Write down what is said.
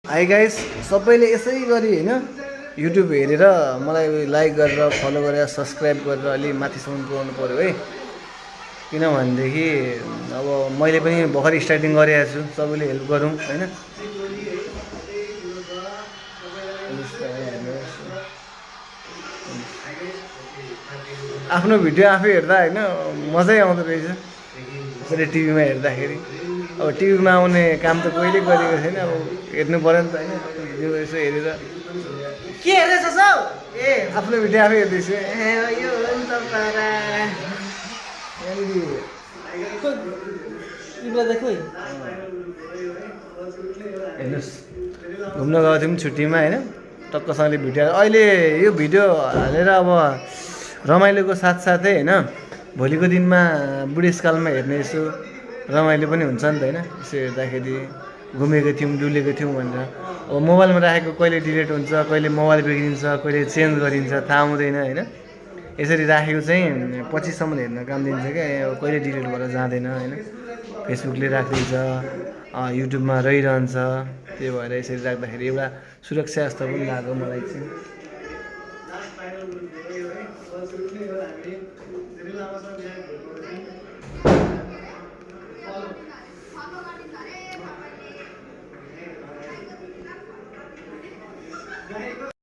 High guys, सबैले यसै गरी होइन युट्युब हेरेर मलाई लाइक गरेर फलो गरेर सब्सक्राइब गरेर अलि माथिसम्म पुऱ्याउनु पऱ्यो है। किनभनेदेखि अब मैले पनि भर्खर स्टार्टिङ गरिरहेको छु, सबैले हेल्प गरौँ होइन। आफ्नो भिडियो आफै हेर्दा होइन मजै आउँदो रहेछ यसरी टिभीमा हेर्दाखेरि। अब टिभीमा आउने काम त कहिले गरेको छैन, अब हेर्नु पऱ्यो नि त होइन। आफ्नो भिडियो यसो हेरेर के हेर्दैछ सब? ए आफ्नो भिडियो आफै हेर्दैछु। यो हो नि त पारा। तिमीलाई देखो है। हेर्नुहोस्, घुम्न गएको थियौँ छुट्टीमा होइन, टक्कसँगले भिडियो अहिले यो भिडियो हालेर अब रमाइलोको साथसाथै होइन भोलिको दिनमा बुढेसकालमा हेर्ने यसो रमाइलो पनि हुन्छ नि त होइन। यसो हेर्दाखेरि घुमेको थियौँ डुलेको थियौँ भनेर। अब मोबाइलमा राखेको कहिले डिलिट हुन्छ, कहिले मोबाइल बिग्रिन्छ, कहिले चेन्ज गरिन्छ, थाहा हुँदैन होइन। यसरी राखेको चाहिँ पछिसम्म हेर्न काम दिन्छ क्या, कहिले डिलिट भएर जाँदैन होइन। फेसबुकले राखिदिन्छ, युट्युबमा रहिरहन्छ, त्यही भएर यसरी राख्दाखेरि एउटा सुरक्षा जस्तो पनि लाग्यो मलाई चाहिँ।